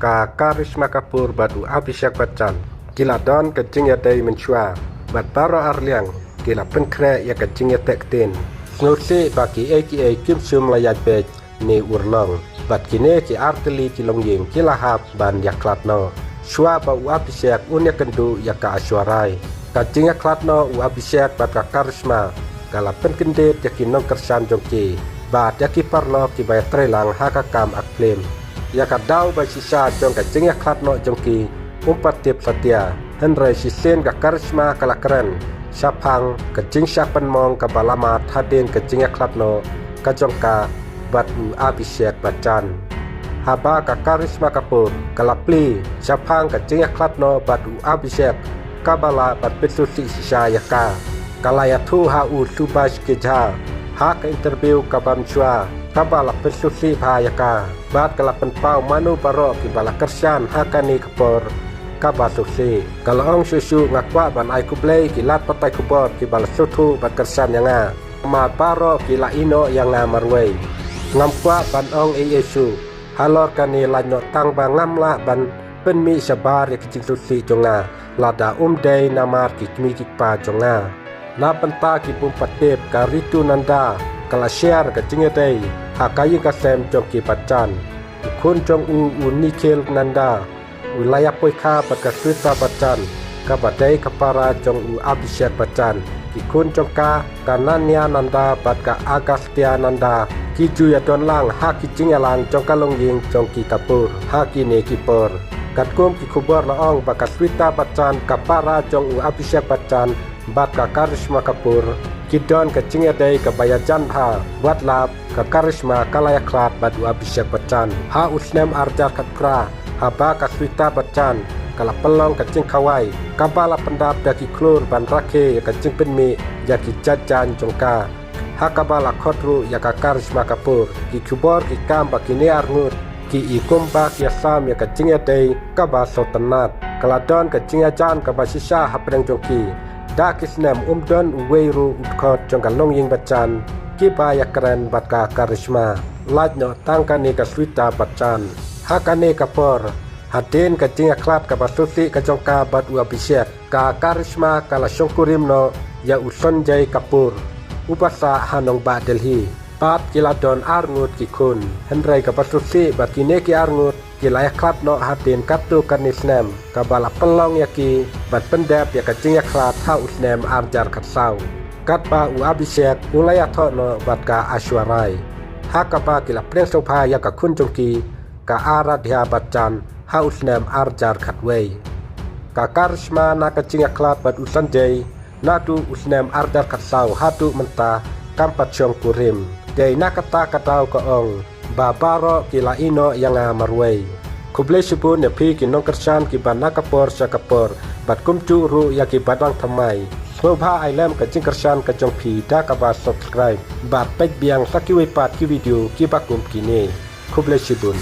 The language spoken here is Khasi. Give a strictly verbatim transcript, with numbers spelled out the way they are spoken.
Ka Karishma Kapoor bad u Abhishek Bachchan ki la don ka jingïadei mynshuwa, bad baroh arliang ki la pynkhreh ïa ka jingïateh ktien. Sngewsih ba kiei kiei kim shym la ïaid beit ne urlong, bad kine ki artylli ki longïing ki la hap ban ïakhlad noh shuwa ba u Abhishek un ïakynduh ïa ka Aishwarya Rai. Ka jingïakhlad noh u Abhishek bad ka Karishma ka la pynkyndit ïa ki nongkyrshan jong ki bad ïa ki paralok kiba ïatreilang ha ka kam act film. Ïa ka daw ba shisha jong ka jingïakhlad noh jong ki um pat tip satia, hynrei shisien ka Karishma ka la kren shaphang ka jingshah pynmong kaba la mad hadien ka jingïakhlad noh ka jong ka bad u Abhishek Bachchan. Haba ka Karishma Kapoor ka la plie shaphang ka jingïakhlad noh bad u Abhishek, kaba lah ban pynsngewsih shisha ïa ka, ka la ïathuh ha u Subhash Khedka ha ka interview kaba mynshuwa kaba la pynsngewsih bha ïa ka, bad ka la pynpaw mano baroh kiba la kyrshan ha kane ka por kaba sngewsih. Ka la ong shuh shuh, nga kwah ban ai khublei ki lad pathai khubor kiba la sngewthuh bad kyrshan ïa nga. Namar baroh ki la ïeh noh ïa nga marwei. Ngam kwah ban ong ei ei shuh halor kane, lait noh tang ba ngam lah ban pynmih shabar ïa ki jingsngewsih jong nga lada um dei namar ki kmie ki kpa jong nga. Na bynta ki bym pat tip, ka Ritu Nanda ka la share ka jingïadei ha ka ïing ka sem jong ki Bachchan. U khun jong u, u Nikhil Nanda, u la ïapoikha bad ka Shweta Bachchan kaba dei ka para jong u Abhishek Bachchan. Ki khun jong ka, ka Ananya Nanda bad ka Agastya Nanda, ki ju ïadon lang ha ki jingïalang jong ka longïing jong ki Kapoor ha kine ki por. Katkum ki khubor la ong ba ka Shweta Bachchan, ka para jong u Abhishek Bachchan bad ka Karishma Kapoor, ki don ka jingïadei kaba ïajan bha. Wat la ka Karishma ka la ïakhlad bad u Abhishek Bachchan ha u snem arhajar khatphra, haba ka Shweta Bachchan ka la pynlong ka jingkhawai kaba la pyndap da ki khlur ban rakhe ïa ka jingpynmih ïa ki jait jaiñ jong ka, ha kaba la khot ruh ïa ka Karishma Kapoor. Ki khubor ki kam ba kine arngut ki i kumba ki ïasam ïa ka jingïadei kaba sngewtynnat. Ka la don ka jingïajan kaba shisha hapdeng jong ki. Da ki snem um don uwei ruh u dkhot jong ka longïing Bachchan kiba ïakren bad ka Karishma, lait noh tang kane ka Shweta Bachchan. Ha kane ka por, hadien ka jingïakhlad kaba sngewsih ka jong ka bad u Abhishek, ka Karishma ka la shongkurim noh ïa u Sanjay Kapoor, uba sah ha nongbah Delhi. Bad ki la don arngut ki khun, hynrei kaba sngewsih ba kine ki arngut ki la ïakhlad noh hadien katto katne snem, kaba la pynlong ïa ki ban pyndep ïa ka jingïakhlad ha u snem arhajar khatsaw, katba u Abhishek u la ïathoh noh bad ka Aishwarya Rai, ha kaba ki la pdiang sngewbha ïa ka khun jong ki, ka Aaradhya Bachchan, ha u snem arhajar khatwei. Ka Karishma na ka jingïakhlad bad u Sanjay naduh u snem arhajar khatsaw haduh mynta kam pat shongkurim. Dei na kata ka daw ka ong ba baroh ki la ïeh noh ïa nga marwei. Khublei shibun ïa phi ki nongkyrshan kiba na ka por sha ka por, bad kumjuh ruh ïa kiba dang thymmai. Sngewbha ai lem ka jingkyrshan ka jong phi da kaba subscribe bad peit biang sa kiwei pat ki video kiba kum kine. Khublei shibun.